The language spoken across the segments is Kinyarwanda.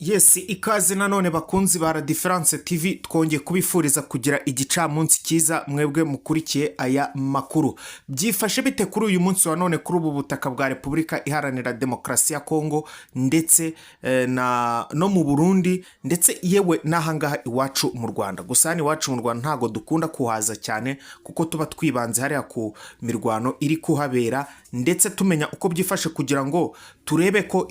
Yes, ikaze nanone bakunzi ba La Difference TV. Twongeye kubifuriza kugira igicamunsi cyiza, mwebwe mukurikiye aya makuru. Byifashe bite kuri uyu munsi wa none kuri ubu butaka bwa Repubulika Iharanira Demokarasi ya Kongo ndetse na no mu Burundi, ndetse yewe n'ahangaha iwacu mu Rwanda? Gusa hano iwacu mu Rwanda ntabwo dukunda kuhaza cyane, kuko tuba twibanze hariya ku mirwano iri kuhabera, ndetse tumenya uko byifashe kugira ngo turebe ko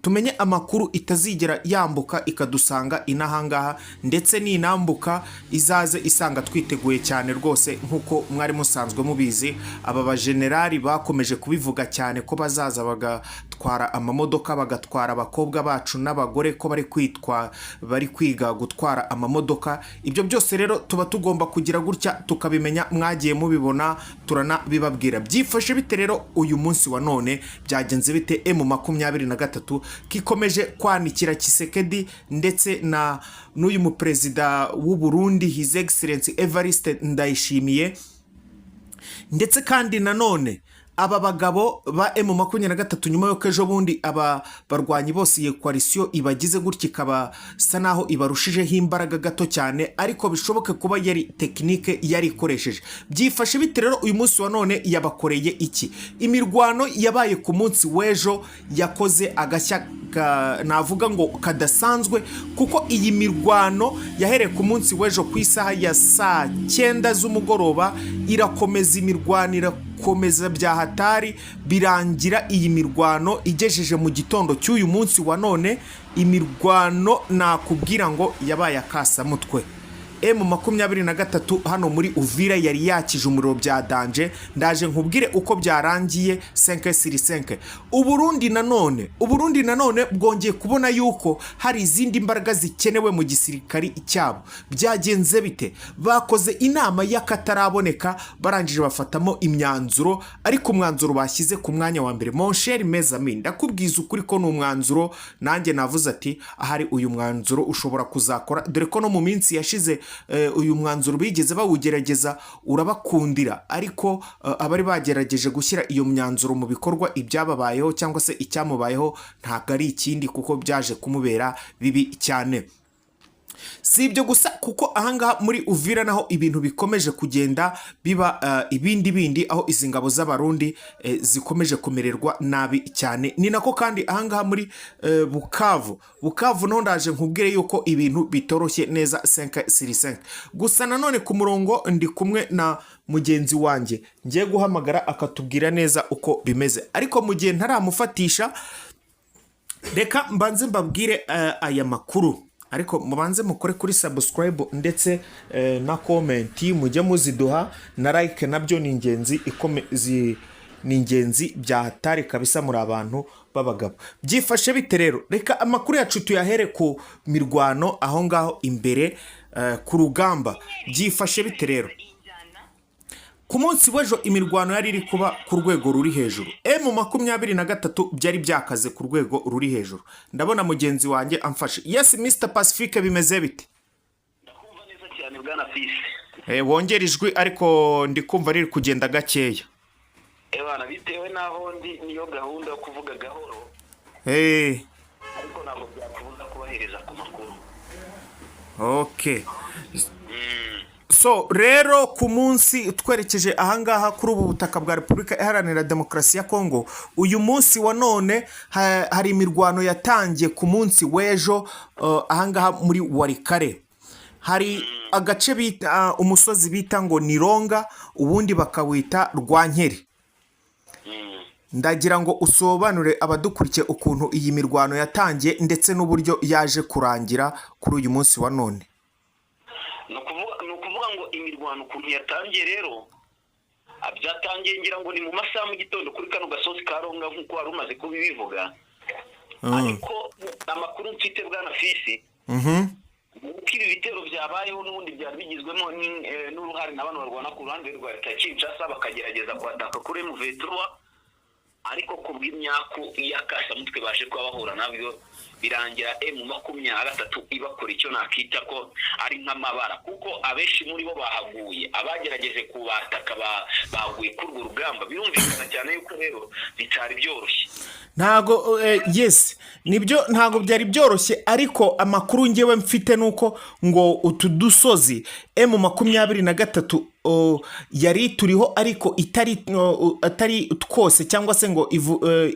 tumenye amakuru itazigera yambuka ikadusanga inahangaha, ndetse ninambuka izaze isanga twiteguye cyane rwose. Nk'uko mwari musanzwe mubizi, aba bajenerali bakomeje kubivuga cyane ko bazaza bagatwara amamodoka, bagatwara abakobwa bacu n'abagore, ko bari kwitwa bari kwiga gutwara amamodoka. Ibyo byose rero tuba tugomba kugira gutya tukabimenya. Mwagiye mubibona, turanabibabwira. Byifashe bite rero uyu munsi wa none? Byagenze bite? M23 kikomeje kwanikira Tshisekedi ndetse na n'uyu muperezida w'u Burundi, His Excellency Evariste Ndayishimiye. Ndetse kandi nanone aba bagabo ba M23, nyuma y'uko ejo bundi aba barwanyi bose, iyi coalition ibagize gutya, ikaba isa naho ibarushijeho imbaraga gato cyane, ariko bishoboke kuba yari technique yari ikoresheje. Byifashe bite rero uyu munsi wa none? Yabakoreye iki? Imirwano yabaye ku munsi w'ejo yakoze agashya navuga ngo kadasanzwe, kuko iyi mirwano yahereye ku munsi w'ejo ku isaha ya saa 9 z'umugoroba, irakomeza, imirwano irakomeza bya hatari, birangira iyi mirwano igejeje mu gitondo cy'uyu munsi wa none. Imirwano nakubwira ngo yabaye akasamutwe. M23 hano muri Uvira yari yakije umuriro bya danger. Ndaje nkubwire uko byarangiye 5 sur 5. Uburundi nanone bwongeye kubona yuko hari izindi mbaraga zikenewe mu gisirikari cyabo. Byagenze bite? Bakoze inama y'akataraboneka, barangije bafatamo imyanzuro, ariko umwanzuro bashyize ku mwanya wa mbere, mon cher, mes amis, ndakubwiza ukuri ko ni umwanzuro nanjye navuze ati ahari uyu mwanzuro ushobora kuzakora, dore ko no mu minsi yashize uyu mwanzuro bigeze bawugerageza urabakundira, ariko abari bagerageje gushyira iyo myanzuro mu bikorwa, ibyababayeho cyangwa se icyamubayeho ntabwo ari ikindi, kuko byaje kumubera bibi cyane. Si ibyo gusa, kuko ahangaha muri Uvira naho ibintu bikomeje kugenda biba ibindi bindi, aho izi ngabo z'Abarundi zikomeje kumererwa nabi cyane. Ni nako kandi ahangaha muri Bukavu naho ndaje nkubwire yuko ibintu bitoroshye neza 5 sur 5. Gusa nanone ku murongo ndi kumwe na mugenzi wanjye ngiye guhamagara akatubwira neza uko bimeze, ariko mu gihe ntaramufatisha, reka mbanze mbabwire aya makuru. Ariko mubanze mukore kuri subscribe ndetse na comment, mujye muziduha, na like nabyo ni ingenzi, ni ingenzi bya hatari kabisa. Muri abantu b'abagabo. Byifashe bite rero? Reka amakuru yacu tuyahere ku mirwano aho ngaho imbere ku rugamba. Byifashe bite rero? Ku munsi w'ejo imirwano yari iri kuba ku rwego ruri hejuru. M23 byari byakaze ku rwego ruri hejuru. Ndabona mugenzi wanjye amfashe. Yes, Mr Pacifique, bimeze bite? Ndakumva neza cyane, bwana Fisi. Wongera ijwi, ariko ndi kumva riri kugenda gakeya. Ebana, bitewe n'aho ndi, niyo gahunda yo kuvuga gahoro, ariko ntabwo byakubuza kubahereza ku makuru. Okay, so rero ku munsi twerekeje ahangaha kuri ubu butaka bwa Repubulika Iharanira Demokarasi ya Kongo, uyu munsi wa none hari imirwano yatangiye ku munsi w'ejo ahangaha muri Walikale. Hari agace bita umusozi bita ngo ni Ronga, ubundi bakawita Rwankeri. Ndagira ngo usobanure abadukurikiye ukuntu iyi mirwano yatangiye ndetse n'uburyo yaje kurangira kuri uyu munsi wa none. Ni ukuvuga ngo imirwano ukuntu yatangiye rero, byatangiye ngira ngo ni mu masaha mu gitondo kuri kano gasozi ka Ronga, nk'uko wari umaze kubibivuga. Ariko amakuru mfite, bwana Fisi, uko ibi bitero byabayeho n'ubundi byari bigizwemo n'uruhare na bano barwana ku ruhande rwa leta ya Kinshasa, bakagerageza kwataka kuri M23, ariko ku bw'imyaku y'akasamutwe baje kuba bahura nabyo. Birangira M23 ibakora icyo nakita ko ari nk'amabara, kuko abenshi muri bo bahaguye, abagerageje kubataka baguye kuri urwo rugamba. Birumvikana cyane yuko rero bitari byoroshye. Ntago yes, nibyo, ntago byari byoroshye, ariko amakuru ngewe mfite nuko ngo utu dusozi M23 yari turiho, ariko itari atari twose, cyangwa se ngo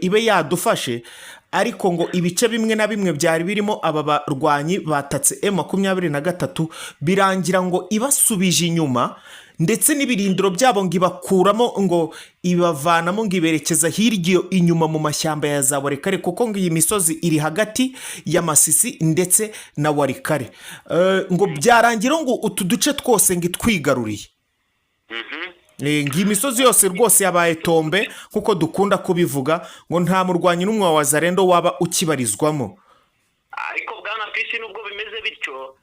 ibe yadufashe, ariko ngo ibice bimwe na bimwe byari birimo aba barwanyi batatse M23, birangira ngo ibasubije inyuma, ndetse n'ibirindiro byabo ngo ibakuramo, ngo ibavanamo, ngo iberekeza hirya inyuma mu mashyamba ya za Walikale, kuko ngo iyi misozi iri hagati ya Masisi ndetse na Walikale. Ngo byarangira ngo utu duce twose ngo itwigaruriye. Ngo iyi misozi yose rwose yabaye tombe, nk'uko dukunda kubivuga, ngo nta murwanyi n'umwe wa Wazalendo waba ukibarizwamo. Ariko bwana Fisi, nubwo bimeze bityo,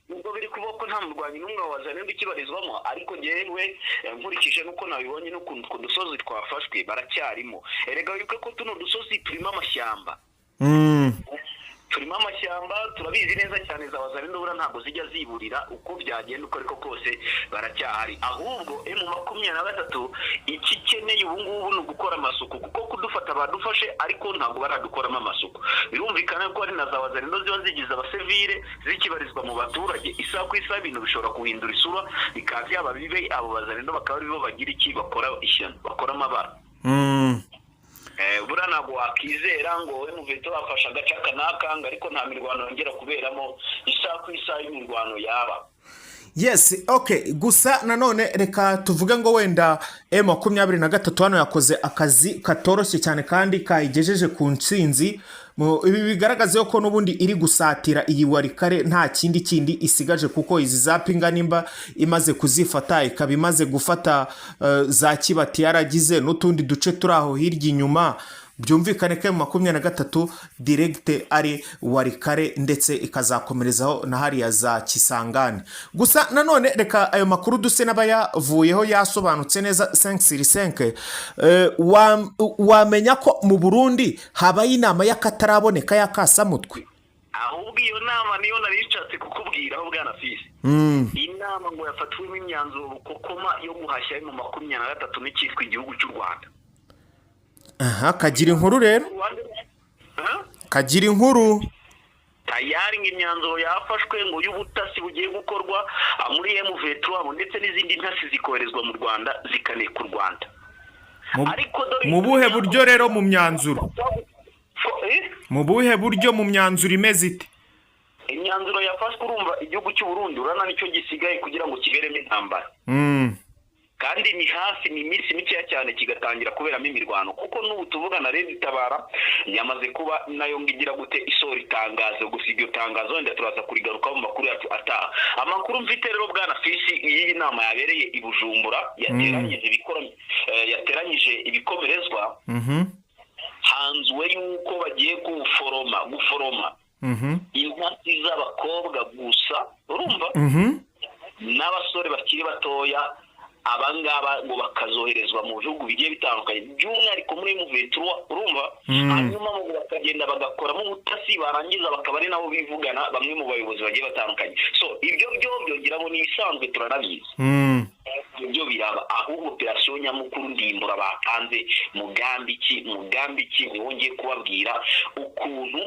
nubwo biri kuvuga ko nta murwanyi n'umwe wa Wazalendo ukibarizwamo, ariko ngewe nkurikije n'uko nabibonye n'ukuntu utwo dusozi twafashwe, baracyarimo. Erega wibuke ko tuno dusozi turimo amashyamba. Turimo amashyamba, turabizi neza cyane. Za Wazalendo buriya ntabwo zijya ziburira, uko byagenda uko ariko kose baracyahari. Ahubwo M23 icyo ikeneye ubu ngubu ni ugukora amasuku, kuko kudufata badufashe, ariko ntabwo baradukoramo amasuku. Birumvikana ko hari na za Wazalendo ziba zigize abasivile, zikibarizwa mu baturage. Isaha ku isaha ibintu bishobora guhindura isura, bikaba byaba bibe, abo Wazalendo bakaba aribo bagira iki, bakora ishyano, bakora amabara. Buriya ntabwo wakizera ngo M23 bafashe agace aka n'aka ngo ariko nta mirwano yongera kuberamo. Isaha ku isaha y'imirwano yaba. Yes, okay. Gusa nanone reka tuvuge ngo wenda M23 hano yakoze akazi katoroshye cyane kandi kayigejeje ku ntsinzi. Ibi bigaragaza ko n'ubundi iri gusatira iyi Walikale, nta kindi isigaje, kuko izi za Pinga nimba imaze kuzifata, ikaba imaze gufata za Kibati, yaragize n'utundi duce turi aho hirya inyuma, byumvikane ko M23 direct ari Walikale, ndetse ikazakomerezaho na hariya za Kisangani. Gusa nanone reka ayo makuru duse n'abayavuyeho, yasobanutse neza 5 5. Wamenya ko mu Burundi habaye inama y'akataraboneka y'akasamutwe. Ahubwo iyo nama niyo nari nshatse kukubwiraho, bwana Fisi. Inama ngo yafatiwemo imyanzuro rukokoma yo guhashya M23 n'icyitwa igihugu cy'u Rwanda. Aha kagira inkuru rero. Huh? Kagira inkuru. Tayari ngo imyanzuro yafashwe ngo y'ubutasi bugiye gukorwa muri M23, ndetse n'izindi ntasi zikoherezwa mu Rwanda, zikaneka u Rwanda. Ariko dore Mu buhe buryo rero mu myanzuro? Eh? Mu buhe buryo mu myanzuro imeze ite? Imyanzuro yafashwe, urumva igihugu cy'u Burundi urana nicyo gisigaye kugira ngo kiberemo intambara, kandi ni hafi, ni iminsi mikeya cyane kigatangira kuberamo imirwano, kuko n'ubu tuvugana Red Tabara yamaze kuba nayo ngo igira gute, isohora itangazo. Gusa iryo tangazo wenda turaza kurigarukaho mu makuru yacu ataha. Amakuru mfite rero, bwana Fisi, iyi nama yabereye i Bujumbura yateranyije ibikomerezwa, hanzuwe yuko bagiye guforoma intasi z'abakobwa gusa, urumva, n'abasore bakiri batoya. Abangaba ngo bakazoherezwa mu bihugu bigiye bitandukanye, by'umwihariko muri M23, urumva, hanyuma ngo bakagenda bagakoramo ubutasi, barangiza bakaba ari nabo bivugana bamwe mu bayobozi bagiye batandukanye. So ibyo byo byongera ngo ni ibisanzwe, turanabizi, ibyo biraba. Ahubwo operasiyo nyamukuru ndimbura batanze mugambi ki? Mugambi ki? Niwo ngiye kubabwira ukuntu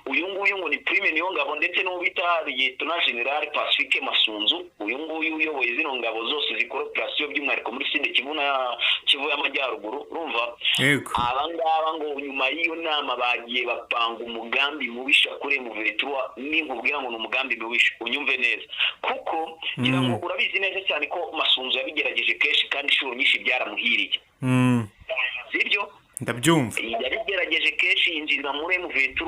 uyu nguyu ngo ni Prime Niyongabo, ndetse n'uwo bita Lieutenant General Pacifique Masunzu, uyu nguyu uyoboye zino ngabo zose zikora operasiyo by'umwihariko muri Sud Kivu na Kivu y'Amajyaruguru, urumva. Aba ngaba ngo nyuma y'iyo nama bagiye bapanga umugambi mubisha kuri M23. Ninkubwira ngo ni umugambi mubisha, unyumve neza, kuko ngira ngo urabizi neza cyane ko Masunzu yabigerageje kenshi kandi inshuro nyinshi byaramuhiriye. Sibyo? Ndabyumva. Yabigerageje kenshi, yinjirira muri M23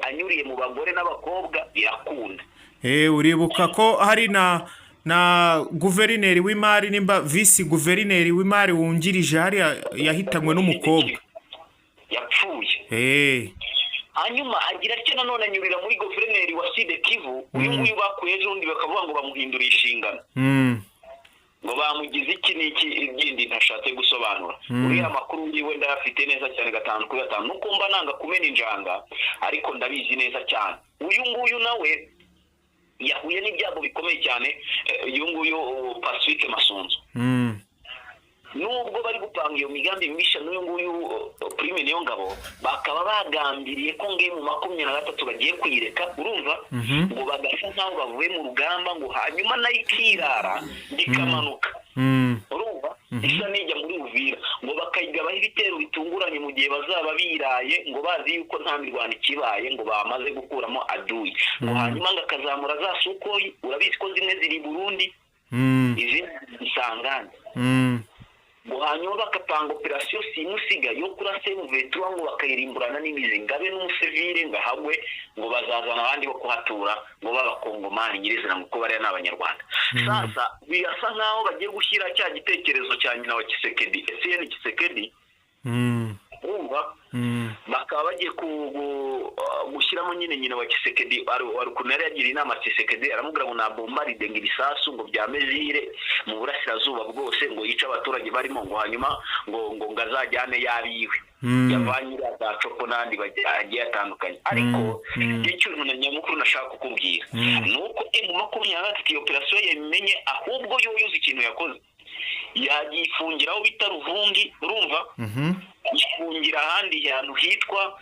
anyuriye mu bagore n'abakobwa, birakunda. Uribuka ko hari na guverineri w'imari, nimba visi guverineri w'imari wungirije hariya, yahitanywe n'umukobwa. Yapfuye. Hanyuma agira atyo nanone anyurira muri guverineri wa Sud Kivu, uyu nguyu bakuye ejo bundi, bakavuga ngo bamuhinduriye inshingano. Ngo bamugize iki n'iki ibindi ntashatse gusobanura. Uriya makuru ngiwe ndayafite neza cyane 5 kuri 5, nuko mba nanga kumena injanga ariko ndabizi neza cyane. Uyu nguyu nawe yahuye n'ibyago bikomeye cyane, uyu nguyu Pacifique Masunzu. Nubwo bari gupanga iyo migambi mibisha n'uyu nguyu Prime niyo ngabo, bakaba bagambiriye ko nge mu 23 bagiye kuyireka, urumva, ngo bagasa nkaho bavuye mu rugamba, ngo hanyuma nayo ikirara ikamanuka, urumva, isa nijya muri Uvira, ngo bakayigabaho ibitero bitunguranye mu gihe bazaba biraye, ngo bazi yuko nta mirwano ikibaye, ngo bamaze gukuramo aduyi, ngo hanyuma ngo akazamura za Sukoyi, urabizi ko zimwe ziri Burundi, izindi zisangane, ngo hanyuma bakapanga operasiyo simusiga yo kurasa M23, ngo bakayirimburana n'imizi, ngabe n'umusivile ngahagwe, ngo bazazana abandi bo kuhatura, ngo b'abakongomani nyirizina, ngo ko bariya n'abanyarwanda. Sasa birasa nkaho bagiye gushyira cya gitekerezo cya nyina wa Tshisekedi, Etienne Tshisekedi, urumva, bakaba bagiye gushyiramo nyine nyina wa Tshisekedi. Ari ukuntu yari yagiriye inama Tshisekedi, aramubwira ngo nabombaride ngo ibisasu ngo bya mezire mu burasirazuba bwose, ngo yice abaturage barimo, ngo hanyuma ngo ngo ngazajyane yabiwe yavanye za copo n'andi bagiye atandukanye. Ariko icyo nyamukuru nashaka kukubwira ni uko M23 iyo operasiyo yamenye, ahubwo yo yuzi ikintu yakoze, yagifungiraho bita Ruvungi, urumva, yifungira ahandi hantu hitwa,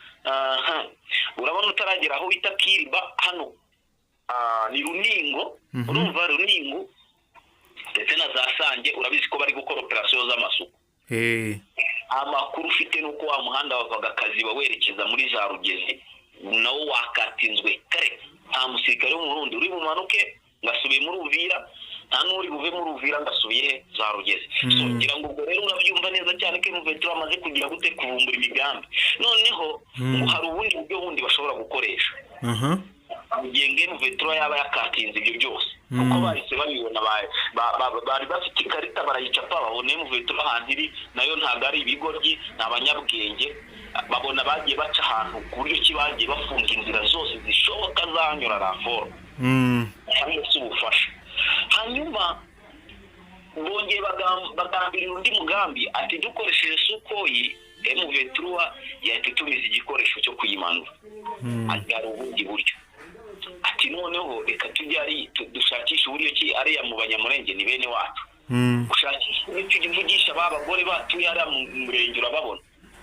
urabona utaragera aho bita Kiriba hano, ni Runingo, urumva Runingo ndetse na za Sange, urabizi ko bari gukora operasiyo z'amasuku. Amakuru ufite nuko wa muhanda wavaga Kaziba werekeza muri za Rugezi nawo wakatinzwe kare, nta musirikare w'Umurundi uri bumanuke ngasubiye muri Uvira, nta n'uri buve muri Uvira ngasubiye za Rugezi. So ngira ngo ubwo rero urabyumva neza cyane ko M23 amaze kugira gute kuvumbura imigambi. Noneho ngo hari ubundi buryo bundi bashobora gukoresha mu gihe M23 yaba yakatinze ibyo byose, kuko bahise babibona, bari bafite ikarita barayicapa, babona M23 ahantu iri, nayo ntabwo ari ibigoryi, ni abanyabwenge, babona bagiye baca ahantu ku buryo ki bagiye bafunga inzira zose zishoboka zanyura raforo cyangwa se ubufasha. Hanyuma bongeye bagambirira undi mugambi, ati dukoresheje Sukoyi M23 yahita itumiza igikoresho cyo kuyimanura. Hari ubundi buryo, ati noneho reka tujye ari dushakishe uburyo ki ariya mu Banyamurenge ni bene wacu, ushakisha uburyo tuvugisha ba bagore batuye hariya mu murenge, urababona,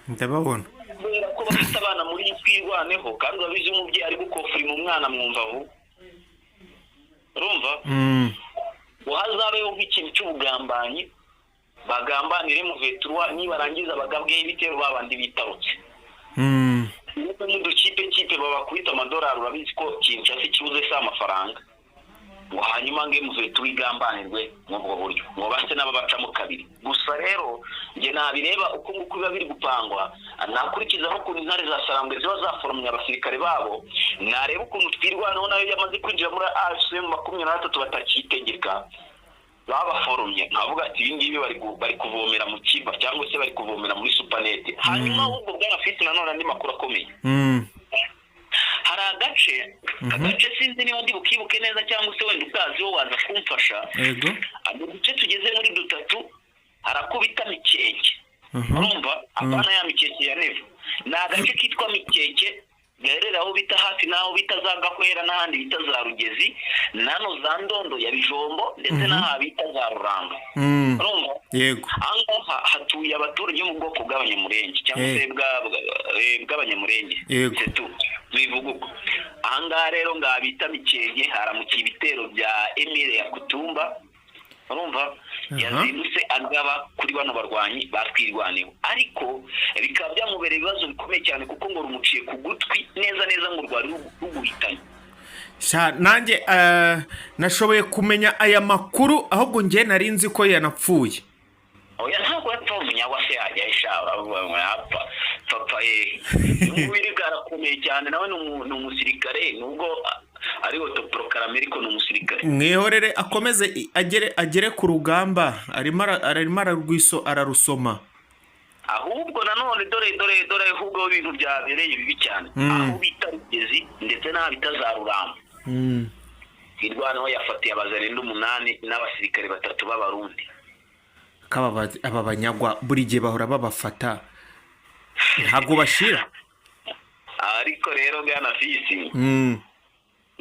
ndababona, kubera ko bafite abana muri Twirwaneho, kandi urabizi umubyeyi ari gukofurima umwana mwumva vuba, urumva, ngo hazabeho nk'ikintu cy'ubugambanyi, bagambanire M23, nibarangiza bagabweho ibitero babandi bitarutse. N'udukipe kipe babakubita amadolari, urabizi ko Kinshasa ikibuze si amafaranga, ngo hanyuma ngo M23 igambanirwe muri ubwo buryo, ngo base n'ababacamo kabiri. Gusa rero njye nabireba uko nguko biba biri gupangwa, nakurikizaho ukuntu intare za Sarambwe ziba zaforomye abasirikare babo, nareba ukuntu Twirwaneho nayo yamaze kwinjira muri AFC 23 batakitegeka, babaforomye, nkavuga ati ibi ngibi bari kuvomera mu kiba cyangwa se bari kuvomera muri supanete. Hanyuma ahubwo bwana Fisi nanone andi makuru akomeye, hari agace sinzi niba ndi bukibuke neza cyangwa se wenda ubwazi wo waza kumfasha. Yego, uduce tugeze muri dutatu harakubita Mikeke, urumva, apana ya Mikeke ya Neva, ni agace kitwa Mikeke gaherera aho bita hafi n'aho bita za Gahwera n'ahandi bita za Rugezi, nano za Ndondo ya Bijombo ndetse n'aha bita za Ruranga, urumva. Yego, ahangaha hatuye abaturage bo mu bwoko bw'Abanyamurenge cyangwa se bw'Abanyamurenge, bivuga uko. Ahangaha rero ngabita Mikeke haramukiye ibitero bya Emile ya Kutumba, urumva, yazindutse agaba kuri bano barwanyi batwirwaneho, ariko bikaba byamubereye ibibazo bikomeye cyane, kuko ngo rumuciye ku gutwi neza neza, ngo rwari ruguhitanye. Nanjye nashoboye kumenya aya makuru, ahubwo njye nari nzi ko yanapfuye. Oya ntabwo yapfa, umunyagwa se yajya apfa papa n'umubiri bwarakomeye cyane, nawe ni umusirikare, nubwo ari autoproclamé ariko ni umusirikare. Mwihorere akomeze agere ku rugamba, arimo ararusoma. Ahubwo nanone dore dore dore ahubwo ibintu byabereye bibi cyane, aho bita Rugezi ndetse n'aho bita za Ruramba, Twirwaneho yafatiye abazarinda 8 n'abasirikare 3 b'Abarundi. Aba banyagwa buri gihe bahora babafata, ntabwo bashira. Ariko rero bwana Fisi,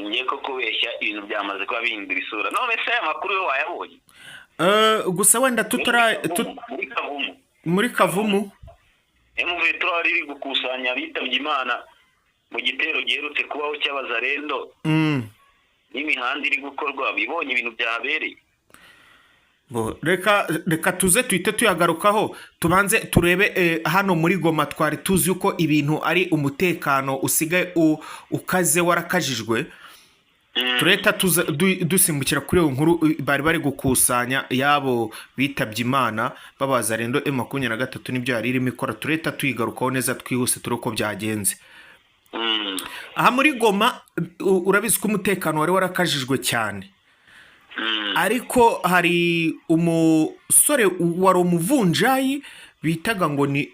ngiye ko kubeshya, ibintu byamaze kuba bihindura isura. None se aya makuru yo wayabonye? Gusa wenda tutara Muri Kavumu. Muri Kavumu. M23 iri gukusanya abitabye Imana mu gitero giherutse kubaho cy'Abazarendo n'imihanda iri gukorwa, bibonye ibintu byahabereye. Bo, reka tuze tuhite tuyagarukaho, tubanze turebe hano muri Goma. Twari tuzi yuko ibintu ari umutekano usigaye ukaze, warakajijwe. Tureta dusimbukira kuri iyo nkuru bari gukusanya yabo bitabye Imana b'Abazarendo, M23 nibyo yari irimo ikora. Tureta tuyigarukaho neza twihuse, turebe uko byagenze. Aha muri Goma urabizi ko umutekano wari warakajijwe cyane, ariko hari umusore wari umuvunjayi bitaga ngo ni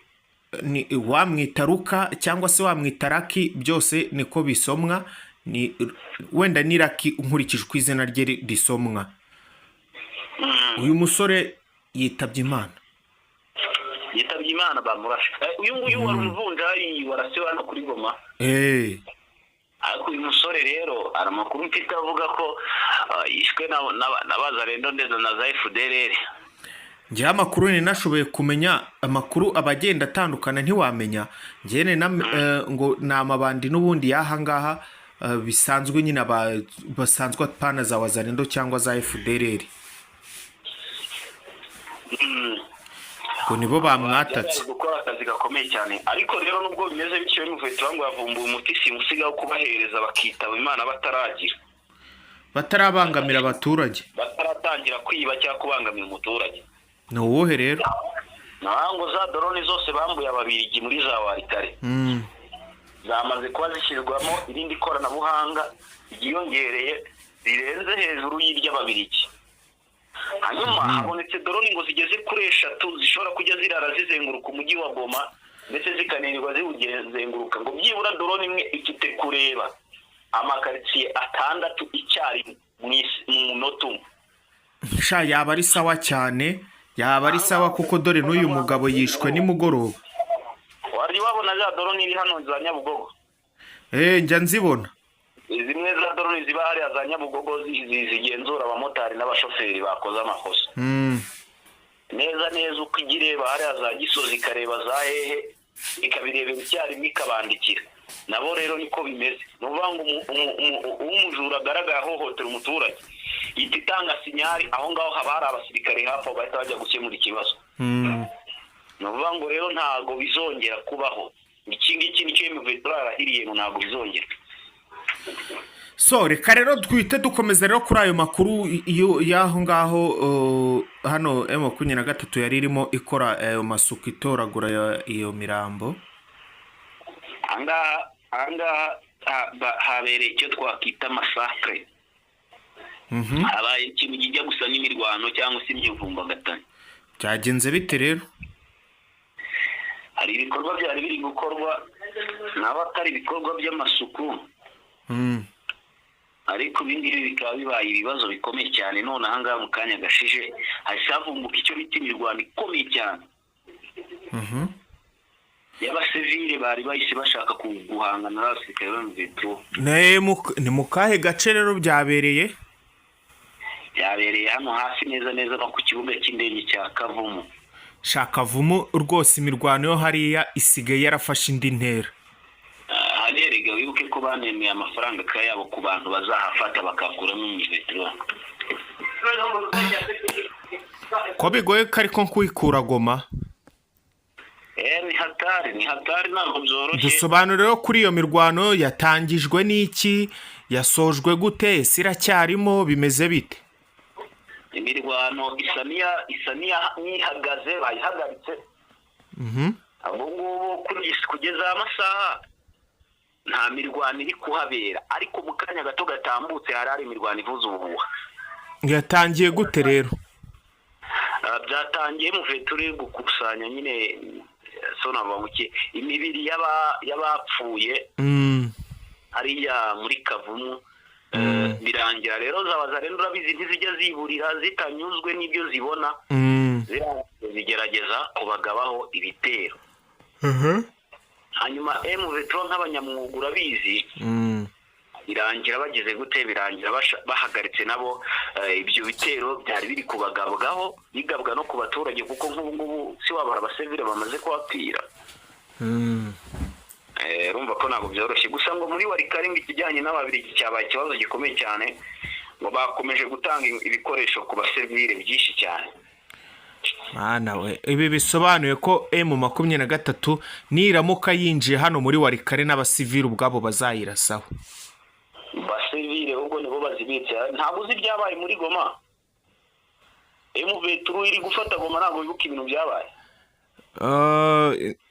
wamwita Ruka cyangwa se wamwita Raki, byose niko bisomwa, ni wenda ni Raki nkurikije uko izina rye risomwa. Uyu musore yitabye Imana. Yitabye Imana, bamurashe. Uyu nguyu wari umuvunjayi warasiwe hano kuri Goma. Ariko uyu musore rero, hari amakuru mfite avuga ko yishwe n'Abazarendo ndetse na za FDLR. Njyewe amakuru ninashoboye kumenya, amakuru aba agenda atandukana, ntiwamenya. Njyewe ngo ni amabandi n'ubundi y'aha ngaha, bisanzwe nyine, basanzwe apana za Wazarendo cyangwa za FDLR, ngo nibo bamwatatse. Bari gukora akazi gakomeye cyane. Ariko rero nubwo bimeze bityo, M23 ngo yavumbuye umuti simusiga wo kubahereza bakitaba Imana bataragira batarabangamira abaturage, bataratangira kwiba cyangwa kubangamira umuturage. Ni uwuhe rero? Naho ngo za drone zose bambuye Ababirigi muri za Walikale zamaze kuba zishyirwamo irindi koranabuhanga ryiyongereye rirenze hejuru y'iry'Ababirigi. Hanyuma habonetse drone ngo zigeze kuri eshatu zishobora kujya zirara zizenguruka umujyi wa Goma, ndetse zikanirirwa ziwuzenguruka, ngo byibura drone imwe ifite kureba amakaritsiye atandatu icyarimwe mu munota umwe. Sha, yaba ari sawa cyane, yaba ari sawa, kuko dore n'uyu mugabo yishwe nimugoroba. Wari wabona za drone iri hano za Nyabugogo? Njya nzibona. Zimwe za drone ziba hariya za Nyabugogo zigenzura abamotari n'abashoferi bakoze amakosa. Neza neza uko ijya ireba hariya za Gisozi, ikareba za hehe, ikabirebera icyarimwe, ikabandikira nabo. Rero niko bimeze, ni ukuvuga ngo umujura agaragaye ahohotera umuturage, ihita itanga signal aho ngaho, haba hari abasirikare hafi aho, bahita bajya gukemura ikibazo. Ni ukuvuga ngo rero ntabwo bizongera kubaho. Iki ngiki nicyo M23 yarahiriye, ngo ntabwo bizongera. So reka rero twite dukomeza rero kuri ayo makuru y'aho ngaho, hano M23 yari irimo ikora ayo masuku, itoragura iyo mirambo. Ahangaha habereye icyo twakwita massacre. Habaye ikintu kijya gusa n'imirwano cyangwa se imyivumbagatanyo. Byagenze bite rero? Hari ibikorwa byari biri gukorwa nabo atari ibikorwa by'amasuku, ariko ibi ngibi bikaba bibaye ibibazo bikomeye cyane. None ahangaha mu kanya gashije hahise havumbuka icyo bita imirwano ikomeye cyane y'abasivile bari bahise bashaka guhangana n'abasirikare ba M23. Ni mu kahe gace rero byabereye? Byabereye hano hafi neza neza no ku kibuga cy'indege cya Kavumu. Shakavumu rwose, imirwano yo hariya isigaye yarafashe indi ntera. Hariya rega wibuke ko banemeye amafaranga akayabo ku bantu bazahafata bakakuramo M23. Ko bigoye ko ariko kwikura Goma. Ni hatari, ni hatari, ntabwo byoroshye. Dusobanure rero kuri iyo mirwano, yatangijwe n'iki, yasojwe gute, ese iracyarimo, bimeze bite? Imirwano isa n'ihagaze, bayihagaritse. Ubu ngubu kugeza aya masaha nta mirwano iri kuhabera, ariko mu kanya gato gatambutse hari imirwano ivuza ubuhuha. Yatangiye gute rero? Byatangiye muve turi gukusanya nyine, so navuga iki, imibiri y'abapfuye hariya muri Kavumu. Birangira rero zabaza rero, urabizi ntizijya ziburira zitanyuzwe n'ibyo zibona. Ziriya zigerageza kubagabaho ibitero. Hanyuma M23 nk'abanyamwuga, urabizi, birangira bagize gute? Birangira bahagaritse nabo ibyo bitero byari biri kubagabwaho, bigabwa no ku baturage, kuko nk'ubu ngubu si wabara abasivile bamaze kuhapfira. Urumva ko ntabwo byoroshye. Gusa ngo muri Walikale, ngo ikijyanye n'Ababirigi cyabaye ikibazo gikomeye cyane, ngo bakomeje gutanga ibikoresho ku basivile byinshi cyane. Mana we, ibi bisobanuye ko M23 niramuka yinjiye hano muri Walikale, n'abasivili ubwabo bazayirasaho. Basivile ubwo nibo bazibitse. Ntabwo uzi ibyabaye muri Goma? M23 iri gufata Goma, ntabwo wibuka ibintu byabaye?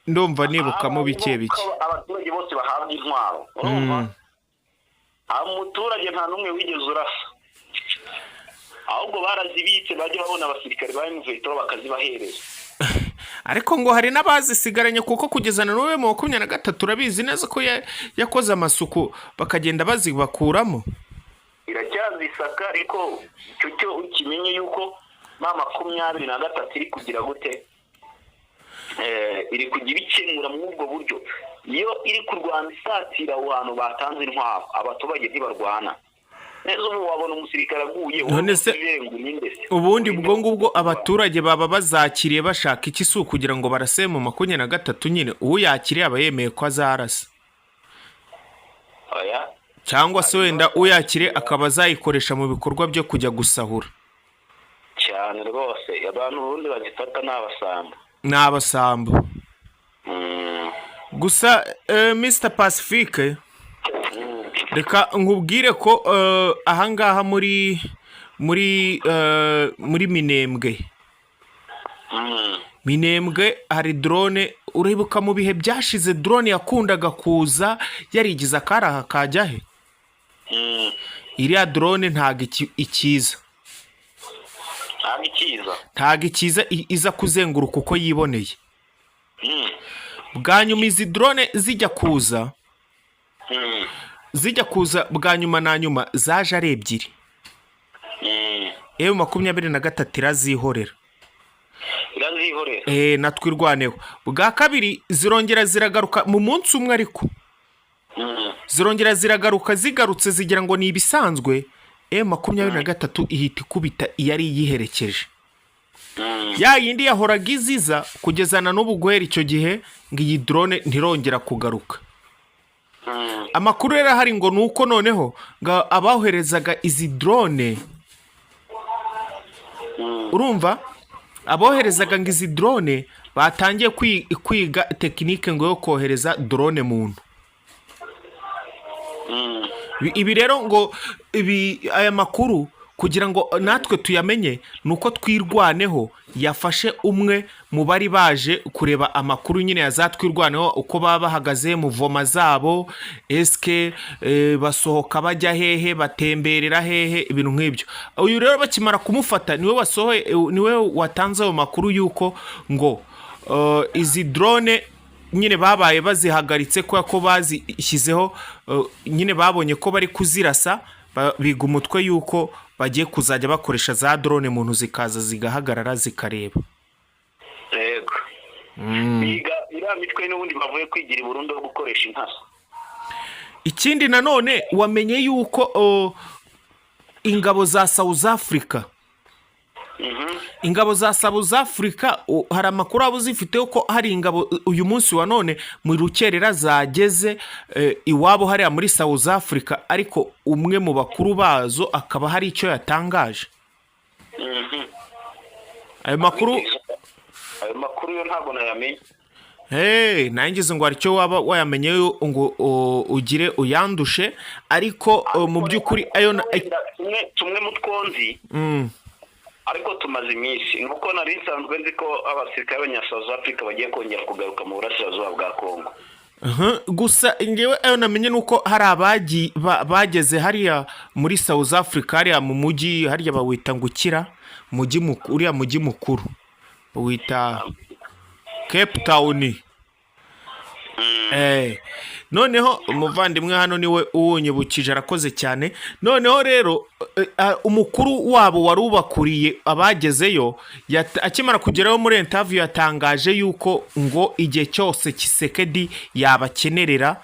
Ndumva nibukamo bike bike. Abaturage bose bahabwa intwaro, urumva? Nta muturage, nta n'umwe wigeze urasa, ahubwo barazibitse, bajya babona abasirikare ba M23 bakazibahereza. Ariko ngo hari n'abazisigaranye, kuko kugeza na n'ubu M23, urabizi neza ko yakoze amasuku, bakagenda bazibakuramo. Iracyazisaka, ariko icyo cyo ukimenye yuko M23 iri kugira gute? Iri kugira ikemura muri ubwo buryo. Iyo iri kurwana isatira aho hantu batanze intwaro, abaturage ntibarwana neza. Ubu wabona umusirikare aguye, wowe None se umusivile ngo urinde se? Ubundi ubwo ngubwo abaturage baba bazakiriye bashaka iki? Si ukugira ngo barase M23 nyine? Uyakiriye aba yemeye ko azarasa. Oya. Cyangwa se wenda uyakiriye akaba azayikoresha mu bikorwa byo kujya gusahura. Cyane rwose, abantu ubundi bazifata ni abasambo. Ni abasambo. Gusa Mr Pacifique, reka nkubwire ko ahangaha muri Minembwe, Minembwe hari drone. Uribuka mu bihe byashize drone yakundaga kuza yarigize akaraha kajya he? Iriya drone ntabwo ikiza. Ntabwo ikiza. Ntabwo ikiza, iza kuzenguruka uko yiboneye. Bwa nyuma izi drone zijya kuza, zijya kuza bwa nyuma na nyuma, zaje ari ebyiri. M23 irazihorera. Irazihorera. Na Twirwaneho. Bwa kabiri zirongera ziragaruka mu munsi umwe, ariko zirongera ziragaruka. Zigarutse zigira ngo ni ibisanzwe, M23 ihita ikubita iyari iyiherekeje. Ya yindi yahoraga iziza, kugeza na n'ubu, guhera icyo gihe ngo iyi drone ntirongera kugaruka. Amakuru rero ahari ngo ni uko noneho ngo aboherezaga izi drone, urumva, aboherezaga ngo izi drone batangiye kwiga technique ngo yo kohereza drone muntu. Ibi rero ngo ibi, aya makuru kugira ngo natwe tuyamenye ni uko Twirwaneho yafashe umwe mu bari baje kureba amakuru nyine ya za Twirwaneho, uko baba bahagaze muvoma zabo, esike basohoka bajya hehe, batemberera hehe, ibintu nk'ibyo. Uyu rero bakimara kumufata niwe wasohoye, niwe watanze ayo makuru y'uko ngo izi drone nyine babaye bazihagaritse kubera ko bazishyizeho, nyine babonye ko bari kuzirasa, biga umutwe y'uko bagiye kuzajya bakoresha za drone muntu, zikaza zigahagarara zikareba. Yego, biga iriya mitwe n'ubundi bavuye kwigira i Burundi wo gukoresha inkaso. Ikindi nanone wamenye yuko ingabo za South Africa, ingabo za South Africa, hari amakuru waba uzifiteho ko hari ingabo uyu munsi wa none mu rukerera zageze iwabo hariya muri South Africa, ariko umwe mu bakuru bazo akaba hari icyo yatangaje? Ayo makuru? Ayo makuru yo ntabwo nayamenye. Hey, nangize ngo hari icyo waba wayamenye ngo ugire uyandushe, ariko mu by'ukuri ayo Tumwe mu twonzi, ariko tumaze iminsi, ni uko nari nsanzwe nzi ko abasirikare b'abanya South Africa bagiye kongera kugaruka mu burasirazuba bwa Congo. Gusa ngewe ayo namenye ni uko hari abagi bageze hariya muri South Africa, hariya mu mujyi, hariya bawita ngo ukira mujyi uriya mujyi mukuru bawita Cape Town. Noneho umuvandimwe hano niwe uwunyibukije, arakoze cyane. Noneho rero umukuru wabo wari ubakuriye abagezeyo, akimara kugerayo muri interview yatangaje yuko ngo igihe cyose Tshisekedi yabakenerera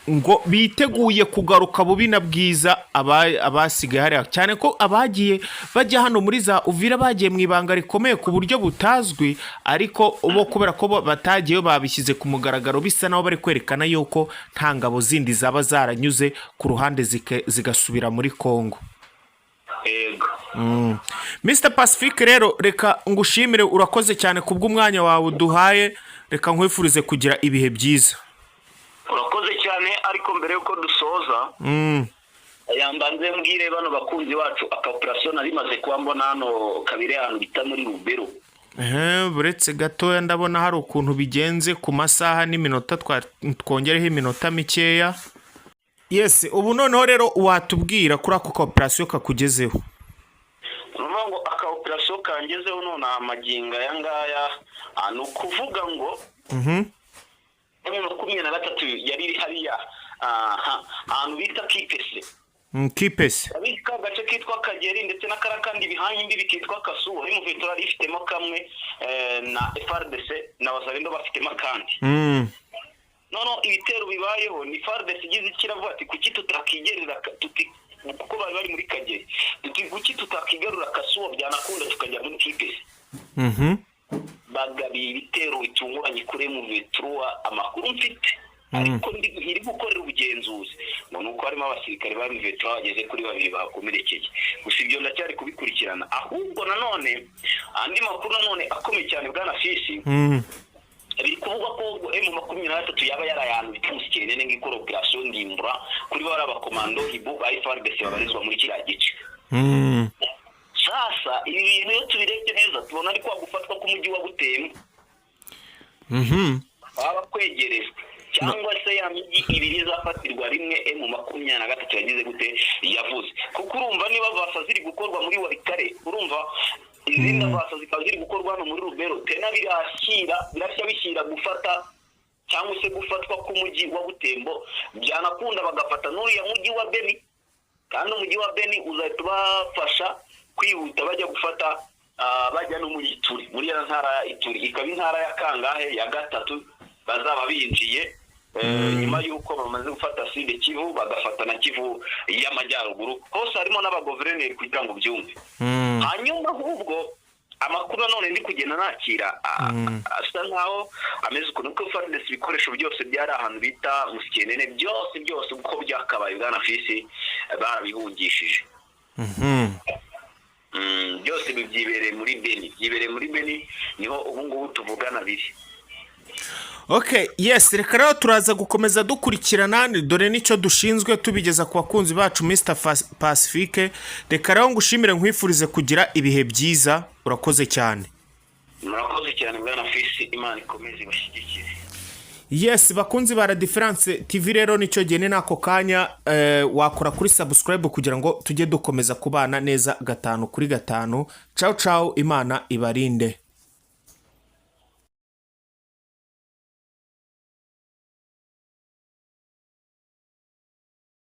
ngo biteguye kugaruka bubi na bwiza. Abasigaye hariya, cyane ko abagiye bajya hano muri za Uvira bagiye mu ibanga rikomeye ku buryo butazwi, ariko bo kubera ko bo batagiyeyo babishyize ku mugaragaro, bisa naho bari kwerekana yuko nta ngabo zindi zaba zaranyuze ku ruhande zigasubira muri Congo. Yego. Mr Pacifique rero, reka ngushimire, urakoze cyane kubw'umwanya wawe uduhaye. Reka nkwifurize kugira ibihe byiza. Urakoze cyane, ariko mbere y'uko dusoza, yambanze mbwire bano bakunzi bacu aka operation nari maze kuba mbona hano kabiri, ahantu bita muri Rubero. Buretse gatoya, ndabona hari ukuntu bigenze ku masaha n'iminota, twongereho iminota mikeya. Yes, ubu noneho rero watubwira kuri ako ka operation kakugezeho. Ni ukuvuga ngo aka operation kangezeho none amagingo aya ngaya, ni ukuvuga ngo M23 yari iri hariya, ahantu bita Kipese. Kipese. Urabizi ka gace kitwa Kageri ndetse n'akarakandi bihanye imbibi kitwa Kasuwa, M23 yari ifitemo kamwe, na FARDC na Wazalendo bafitemo akandi. Noneho ibitero bibayeho ni FARDC igize icyo iravuga ati: "Kuki tutakigerera tuti", kuko bari bari muri Kageri, tuti: "Kuki tutakigarura Kasuwa, byanakunda tukajya muri Kipese?" Bagabiye ibitero bitunguranye kuri M23. Amakuru mfite, ariko nkiri gukorera ubugenzuzi, ngo ni uko harimo abasirikare ba M23 bageze kuri babiri bakomerekeye. Gusa ibyo ndacyari kubikurikirana. Ahubwo nanone andi makuru nanone akomeye cyane, bwana Fisi, biri kuvugwa ko M23 yaba yaraye ahantu bita Musikenene, ngo ikora operation ndimbura kuri bariya bakomando hibu ba FARDC babarizwa muri kiriya gice. Sasa ibi bintu iyo tubirebye neza tubona ari kwa gufatwa k'umujyi wa Butembo waba kwegerejwe, cyangwa se ya mijyi ibiri izafatirwa rimwe M23 yagize gute, yavuze. Kuko urumva niba vasa ziri gukorwa muri Walikale, urumva izindi vasa zikaba ziri gukorwa hano muri Rubero, tena birashyira, birashya bishyira gufata cyangwa se gufatwa k'umujyi wa Butembo, byanakunda bagafata n'uriya mujyi wa Beni. Kandi umujyi wa Beni uzahita ubafasha kwihuta bajya gufata, bajya no muri Ituri, muri ya ntara ya Ituri, ikaba intara ya kangahe, ya gatatu bazaba binjiye, nyuma y'uko bamaze gufata Sud Kivu, bagafata na Kivu y'Amajyaruguru, hose harimo n'abaguverineri, kugira ngo byumve. Hanyuma ahubwo amakuru nanone ndi kugenda nakira asa nkaho ameze ukuntu ko FARDC ibikoresho byose byari ahantu bita Musikenene, byose byose uko byakabaye, bwana Fisi, barabihungishije. Byose byibereye muri Beni, byibereye muri Beni, niho ubu ngubu tuvugana biri. Okay, yes, reka rero turaza gukomeza dukurikirana, dore nicyo dushinzwe tubigeza ku bakunzi bacu. Mr Pacifique, reka rero ngushimire, nkwifurize kugira ibihe byiza, urakoze cyane. Murakoze cyane, bwana Fisi, Imana ikomeze ibashyigikire. Yes, bakunzi ba La Difference TV, rero nicyo gihe, ni n'ako kanya, wakora kuri subscribe kugira ngo tujye dukomeza kubana neza gatanu kuri gatanu. Ciao ciao, Imana ibarinde.